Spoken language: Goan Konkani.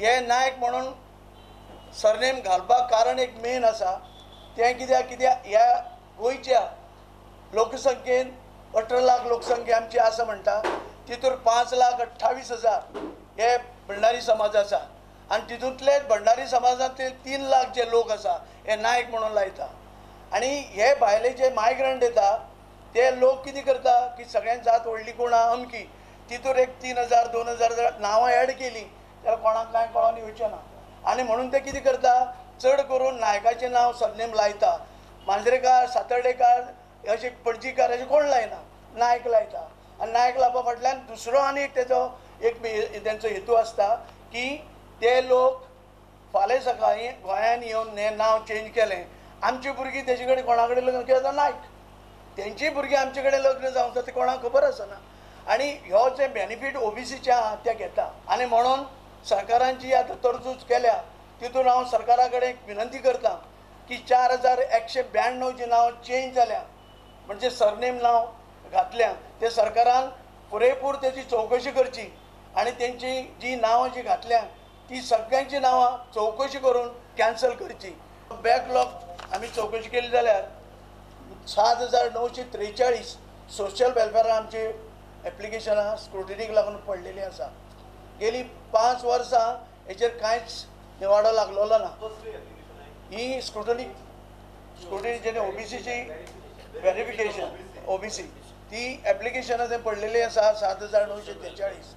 हे नायक म्हणून सरनेम घालपाक कारण एक मेन आसा तें कित्याक कित्याक ह्या गोंयच्या लोकसंख्येन 18 लाख लोकसंख्या आमची आसा म्हणटा तितूर 5,28,000 हे भंडारी समाज आसा आनी तितूंतले भंडारी समाजांतले 3 लाख जे लोक आसा हे नायक म्हणून लायता. आनी हे भायले जे मायग्रंट येता ते लोक कितें करता की सगळ्यांत जात व्हडली कोण आहा अमकी तितूर एक 3,000 2,000 नांवां एड केली जाल्यार कोणाक कांय कळोन येवचें ना. आनी म्हणून ते कितें करता चड करून नायकाचें नांव सरनेम लायता. मांजरेकार सातर्डेकार अशे पणजीकार अशें कोण लायना, नायक लायता. आनी नायक लावपा फाटल्यान दुसरो आनी एक तेजो एक तेंचो हेतू आसता की ते लोक फाल्यां सकाळीं गोंयान येवन हें नांव चेंज केलें आमची भुरगीं तेजे कडेन कोणा कडेन लग्न केलें जाल्यार नायक, तेंची भुरगीं आमचे कडेन लग्न जावंक जाता तें कोणाक खबर आसना. आनी ह्यो जे बेनिफीट ओबीसीचे आहा ते घेता. आनी म्हणून सरकारान जी आतां तरतूद केल्या तितून हांव सरकारा कडेन विनंती करता की 4,192 जी नांव चेंज जाल्या म्हणजे सरनेम नांव घातल्या ते सरकारान पुरेपूर तेजी चवकशी करची आनी तेंची जी नांवां जी घातल्या ती सगळ्यांची नांवां चवकशी करून कॅन्सल करची. बॅकलॉग आमी चवकशी केली जाल्यार 7,943 सोशल वेलफेअरान आमची एप्लिकेशनां स्क्रुटिनीक लागून पडलेली आसा. गेली 5 वर्सां हेचेर कांयच निवाडो लागलेलो ना. ही स्क्रुटनी जेणे ओबीसीची वेरिफिकेशन ओबीसी ती एप्लिकेशनां थंय पडलेली आसा 7,943.